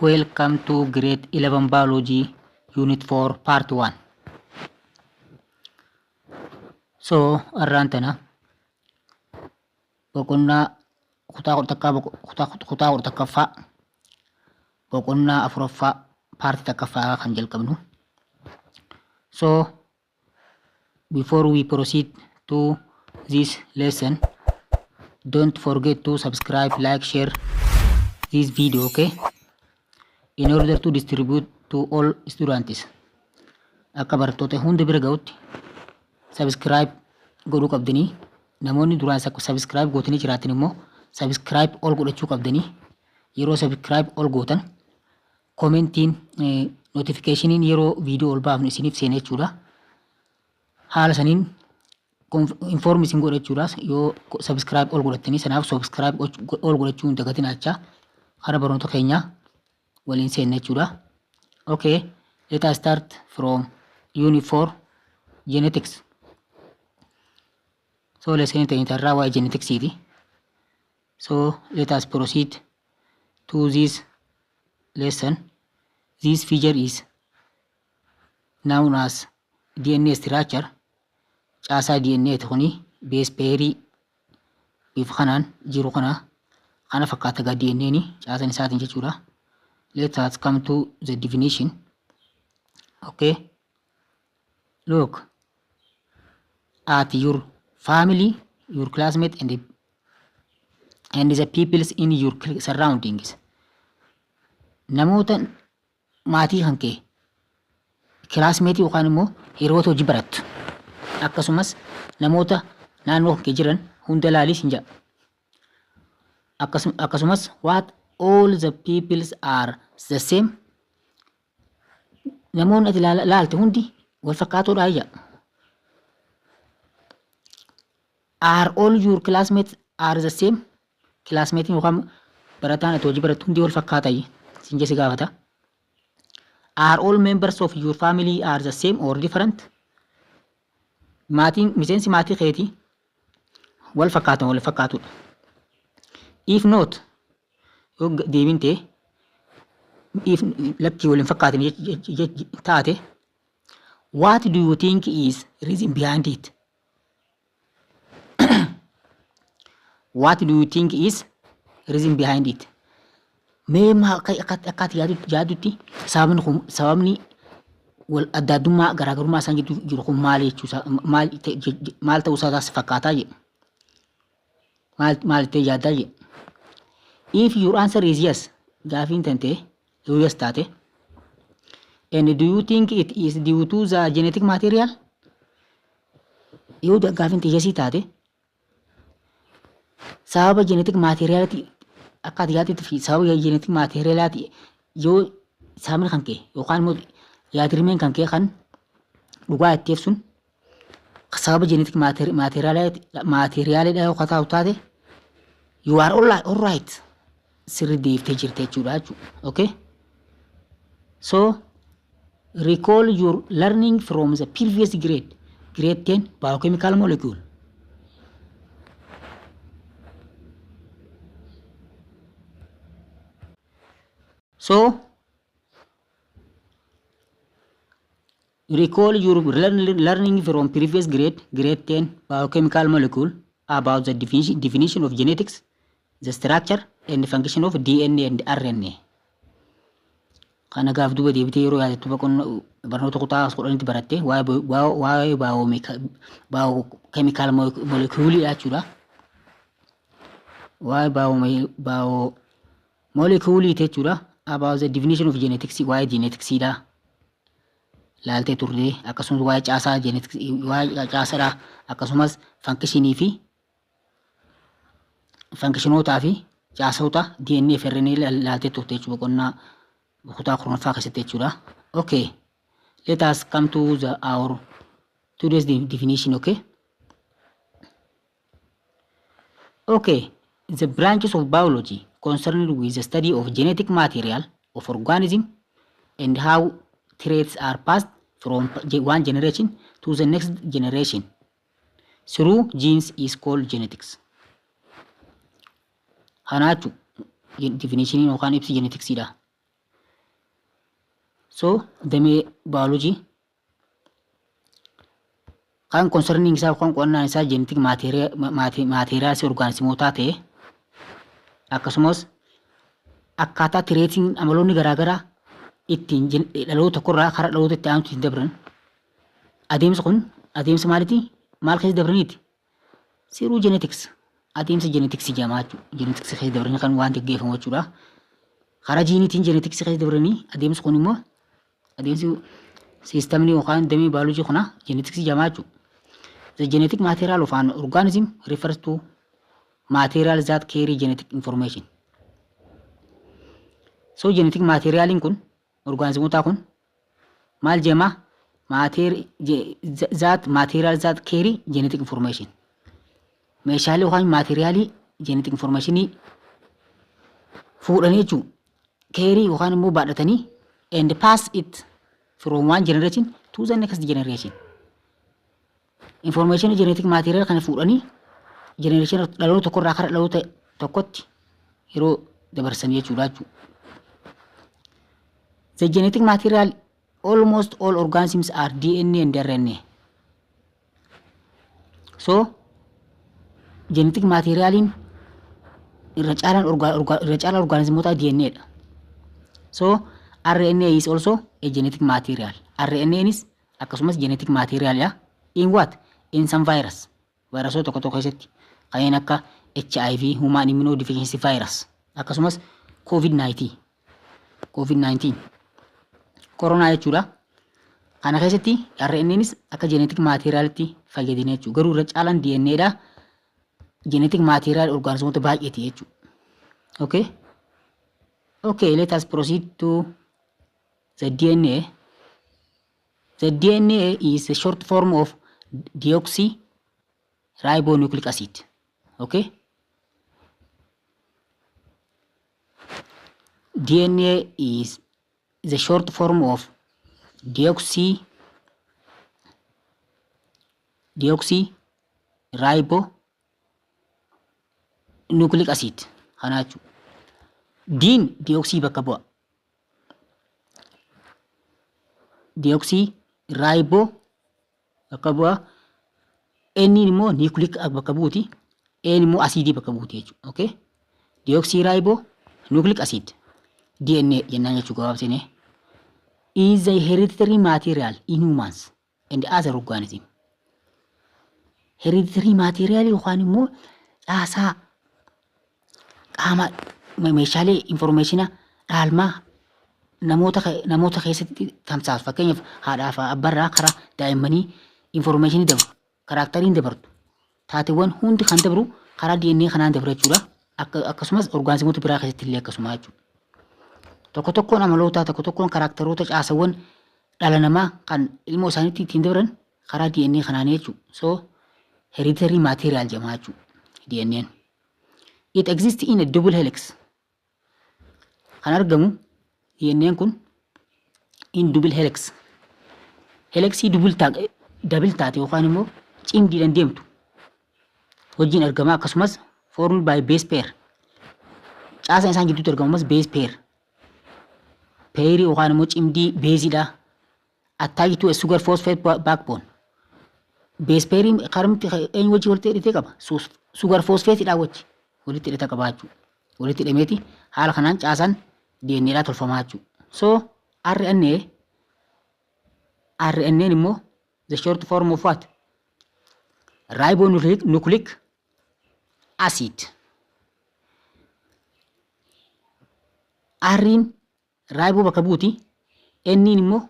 Welcome to grade 11 biology unit 4 part 1. So arraan tana boqonnaa kutaa kudha takkaa kutaa 11ffaa boqonnaa afuraffaa paartii takkaffaa kan jalqabnu. So before we proceed to this lesson, don't forget to subscribe, like, share this video, okay? In order to distribute to all students. Akka barattoota hunda bira ga'utti subscribe godhuu qabdanii namoonni duraan subscribe gootanii jiraatan immoo subscribe all godhachuu qabdanii yeroo subscribe all gootan komentiin notificationin yeroo viidiyoo ol baafnu isiniif seena jechuudha. Haala saniin inform isin godha jechuudha. Yoo subscribe ol godhattanii sanaaf subscribe ol godhachuu hin dagatinaa jechaa karaa barnoota keenyaa waliin seenna jechuudha. Okay, let us start from unit 4 genetics. So lesson ta'in irraa waa'ee geneticsiti. So let us proceed to this lesson. This figure is known as DNA structure. Caasaa DNA ti kuni base pairii bifa kanaan jiru kana kana fakkaata gaa DNA ni caasan isaatiin jechuudha. Let us come to the definition. Okay. Look at your family, your classmate and the peoples in your surroundings. Namoota maatii kan kee classmateii yookaan immoo hiriyoota hojii barattu akkasumas namoota naannoo kan kee jiran hunda ilaalii sin jedha. Akkasumas what all the peoples are the same, namoonni ati laalte hundi wal fakkaatoodha jedha. Are all your classmates are the same? Classmate yookaan barataan ati hojii barattu hundi wal fakkaata sin jesse gaafata. Are all members of your family are the same or different? Maatiin miseensi maatii keetii wal fakkaatan wal fakkaatudha. If not, yoo deebiin ta'e if lakkii wal hin fakkaatin taate, what do you think is reason behind it? What do you think is reason behind it? Mee akka ati yaadutti sababni kun sababni wal adda addummaa garaagarummaa isaan gidduu jiru kun maal jechuusaa maal maal ta'uu isaa taas fakkaataa jedhu. Maal maal itti yaaddaa jedhu. If your answer is yes, gaafiin tan ta'e yoo yes taate, and do you think it is due to the genetic material? Yoo gaafiin ta'e yesii taate, sababa genetic materialiti akka ati yaaddetti fi sababa genetic materialaati yoo sababni kan kee yookaan immoo yaadrimeen kan kee kan dhugaa itteef sun sababa genetic materialidha yoo taatu taate, you are all right, sirri deeftee jirte jechuudha jechuudha. Okay? So recall your learning from the previous grade, grade 10 biochemical molecule. So recall your learning from previous grade, grade 10 biochemical molecule, about the definition of genetics, the structure and function of DNA and RNA. Kana gaaf duuba deebitee yeroo yaadattu boqonnaa barnoota kutaa 10tti baratte waa'ee biochemical moleculeidha jechuudha. Waa'ee biomolecule jechuudha. About the definition of genetics, waa'ee geneticsiidha. Laaltee turte akkasumas waa'ee caasaa genetics, waa'ee caasaadha, akkasumas functionii fi functionootaa fi caasota DNA fi RNA laaltee turte jechuudha boqonnaa kutaa 10ffaa keessatti jechuudha. Okay. Let us come to the our today's definition, okay? Okay. The branches of biology concerned with the study of genetic material of organism and how traits are passed from one generation to the next generation through genes is called genetics. Kana jechuun definition yookaan ibsi geneticsiidha. So damee baayoloojii kan concerning isaa yookaan qo'annaan isaa genetic materials orgaanismootaa ta'e, akkasumas akkaataa traitiin, amaloonni garaagaraa ittiin dhaloota tokkorraa karaa dhaloota itti aanutti ittiin dabran. Adeemsi kun adeemsa maaliiti? Maal keessa dabraniiti? Through genetics, adeemsa genetics jedhama jechuudha. Genetics keessa dabranii kan waan geggeeffamu jechuudha. Karaa jiiniitiin genetics keessa dabranii, adeemsi kun immoo adeemsi siistamni yookaan damee baayoloojii kuna genetics jedhama jechuudha. The genetic material of an organism refers to material that carry genetic information. So genetic materialiin kun orgaanizimootaa kun maal jedhama? That material that carry genetic information. Meeshaalee yookaan maateriyaalii genetic informationii fuudhanii jechuudha. Carry yookaan immoo baadhatanii and pass it from one generation to the next generation. Information genetic material kana fuudhanii generation, dhaloota tokkorraa kara dhaloota tokkotti yeroo dabarsan jechuudha jechuudha. The genetic material almost all organisms are DNA and RNA. So genetic materialiin irra caalaan orgaanizimoota DNA dha. So RNA is also a genetic material. RNA is akkasumas genetic material dha. In what? In some virus. Vaayirasoota tokko tokko keessatti, kanneen akka HIV, human immunodeficiency virus, akkasumas COVID-19. COVID-19. Koronaa jechuudha. Kana keessatti RNAnis akka genetic materialitti fayyadina jechuudha. Garuu irra caalaan DNA dha. Genetic material orgaanizimoota baay'eeti jechuudha. Okay? Okay, let us proceed to the DNA. The DNA is a short form of deoxyribonucleic acid. Okay? DNA is the short form of deoxy ribo nucleic acid kana jechuudha. D'n deoxy bakka bu'a. Deoxy ribo bakka bu'a. N immoo nucleic bakka buuti. A immoo asiidii bakka buuti jechuudha. Okay? Deoxy ribo nucleic acid DNA jennaan jechuu gabaabsinee. Is the hereditary material in humans and other organism. Hereditary material yookaan immoo caasaa qaama meeshaalee informationa dhaalmaa namoota keessatti tamsaasu. Fakkeenyaaf, haadhaa fi abbaarraa karaa daa'immanii informationii dabru, characteriin dabartu, taateewwan hundi kan dabru karaa DNA kanaan dabru jechuudha. Akkasumas orgaanizimoota biraa keessatti illee akkasuma jechuudha. Tokko tokkoon amaloota, tokko tokkoon characteroota, caasawwan dhala namaa kan ilmoo isaaniitti ittiin dabran karaa DNA kanaanii jechuudha. So hereditary material jedhama jechuudha DNAn. It exists in a double helix. Kan argamu DNAn kun in double helix. Helixii double taate yookaan immoo cimdiidhaan deemtu wajjin argama, akkasumas formed by base pair. Caasaan isaan gidduutti argamu ammas base pair. Pairii yookaan immoo cimdii beeziidha. Attached to a sugar phosphate backbone. Base pairiin karamitti eenyu wajjin walitti hidhatee qaba? Sugar phosphateidha wajji walitti hidhata qaba jechuudha. Walitti hidhameeti haala kanaan caasaan DNA dhaa tolfamaa jechuudha. So RNA immoo the short form of what? Ribonucleic nucleic acid. R'n ribo bakka buuti. N immoo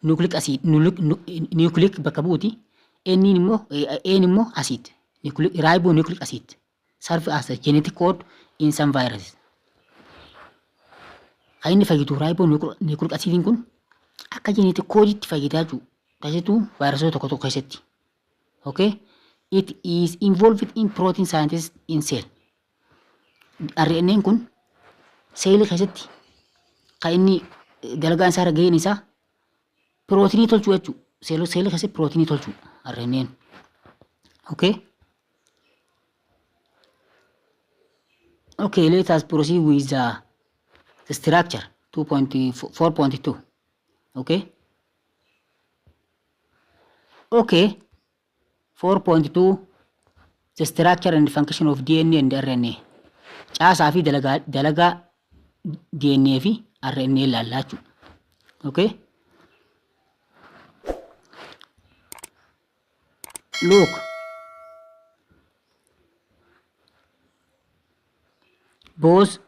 nucleic acid, nucleic bakka buuti. N immoo, A immoo acid. Ribonucleic acid serve as a genetic code in some viruses. Kan inni fayyadu ribonucleic acidiin kun akka genetic codeitti fayyadaa jechuudha. Keessattuu vaayirasoota tokko tokko keessatti. Okay? It is involved in protein synthesis in cell. RNAn kun seelii keessatti kan inni dalagaan isaa, gaheen isaa pirootinii tolchuu jechuudha. Seelii keessatti pirootinii tolchuu RNAn. Okay? Okay, let us proceed with the structure 2.4.2. Okay? Okay. 4.2 The structure and function of DNA and RNA. Caasaa fi dalagaa dalagaa DNA fi RNA ilaallaa jechuudha. Okay? Look. Both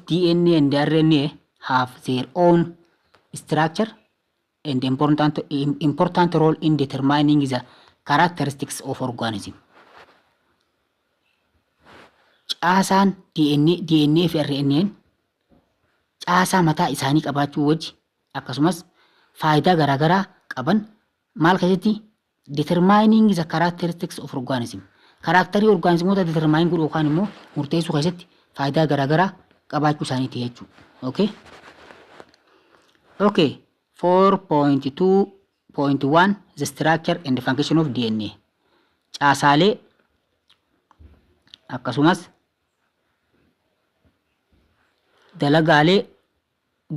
DNA and RNA have their own structure and important role in determining the characteristics of organism. Caasaan DNA, DNA fi RNA'n caasaa mataa isaanii qabaachuu wajji akkasumas faayidaa garaagaraa qaban maal keessatti? Determining the characteristics of organism. Characterii orgaanizimoota determine godhuu yookaan immoo murteessuu keessatti faayidaa garaagaraa qabaachuu isaaniiti jechuudha. Okay? Okay. 4.2.1 The structure and function of DNA. Caasaalee akkasumas dalagaalee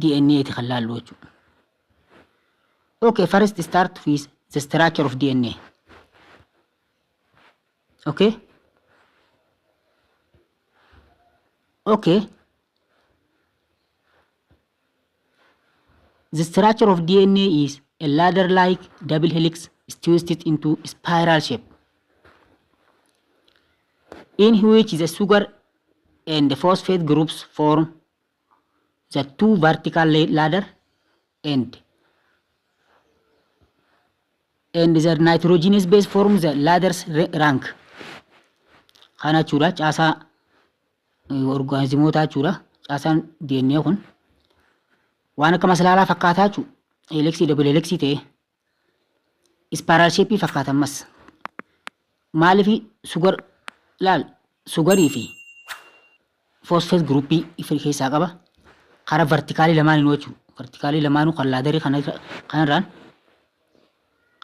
DNA ti kan laallu jechuudha. Okay, first start with the structure of DNA. Okay. Okay. The structure of DNA is a ladder-like double helix twisted into spiral shape, in which the sugar and the phosphate groups form the two vertical ladder and the nitrogenous base forms the ladder's rank. Kana jechuudha caasaa orgaanizimootaa jechuudha. Caasaan DNA kun waan akka masalaalaa fakkaataa jechuudha. Helixii, double helixii ta'e spiral shape fakkaata ammas. Maaliif? Sugar laal, sugarii fi phosphate groupii keessaa qaba. Karaa verticalii lamaaniinuu jechuudha. Verticalii lamaanuu kan ladderii kanarraan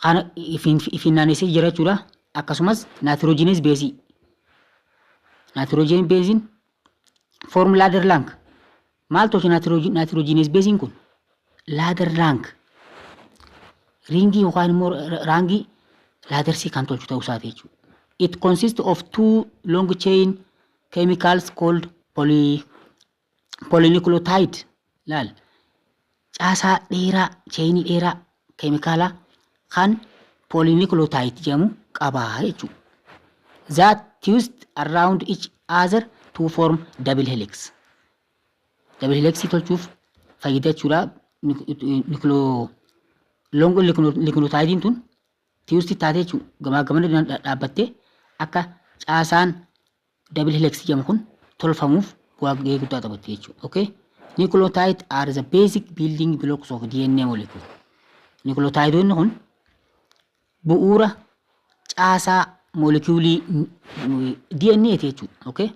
kana ifiin naannessee jira jechuudha. Akkasumas nitrogenous baseii. Nitrogen baseiin form ladder rank. Maal tolche nitrogenous baseiin kun? Ladder rank. Ringii yookaan immoo rankii laddersii kan tolchu ta'uu isaati jechuudha. It consists of two long chain chemicals called polynucleotide. Laal, caasaa dheeraa, chainii dheeraa keemikaalaa kan polynucleotide jedhamu qabaa jechuudha. That twist around each other to form double helix. Double helix tolchuuf fayyada jechuudha. Nucleo long nucleotide tun twist taatee jechuudha. Gamaa gamana dhaabbattee akka caasaan double helix jedhamu kun tolfamuuf bu'aa gahee guddaa taphatti jechuudha. Okay? Nucleotide are the basic building blocks of DNA molecule. Nucleotideonni kun bu'uura caasaa moolekuulii DNA ti jechuudha. Okay?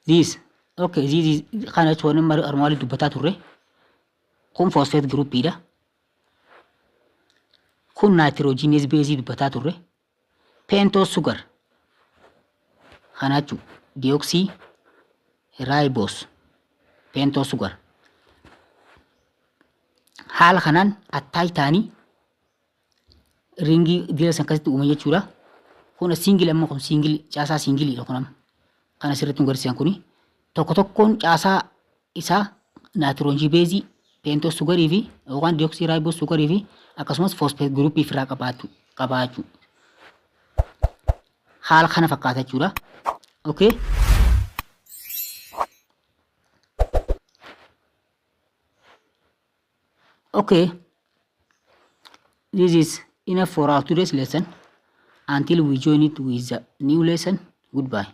This, okay, this is kana jechuun armaan olii dubbataa turre. Kun phosphate groupiidha. Kun nitrogenous baseii dubbataa turre. Pentose sugar. Kana jechuudha. Deoxyribose. Pentose sugar. Haala kanaan attach ta'anii ringii dira san akkasitti uuman jechuudha. Kun single, amma kun single, caasaa singleiidha kun amma. Kan asirratti nu agarsiisan kuni tokko tokkoon caasaa isaa nitrogen baseii, pentose sugarii fi yookaan deoxyribose sugarii fi akkasumas phosphate groupii ofirraa qabaachuu. Haala kana fakkaata jechuudha. Okay. Okay. This is enough for our today's lesson. Until we join it with the new lesson, goodbye.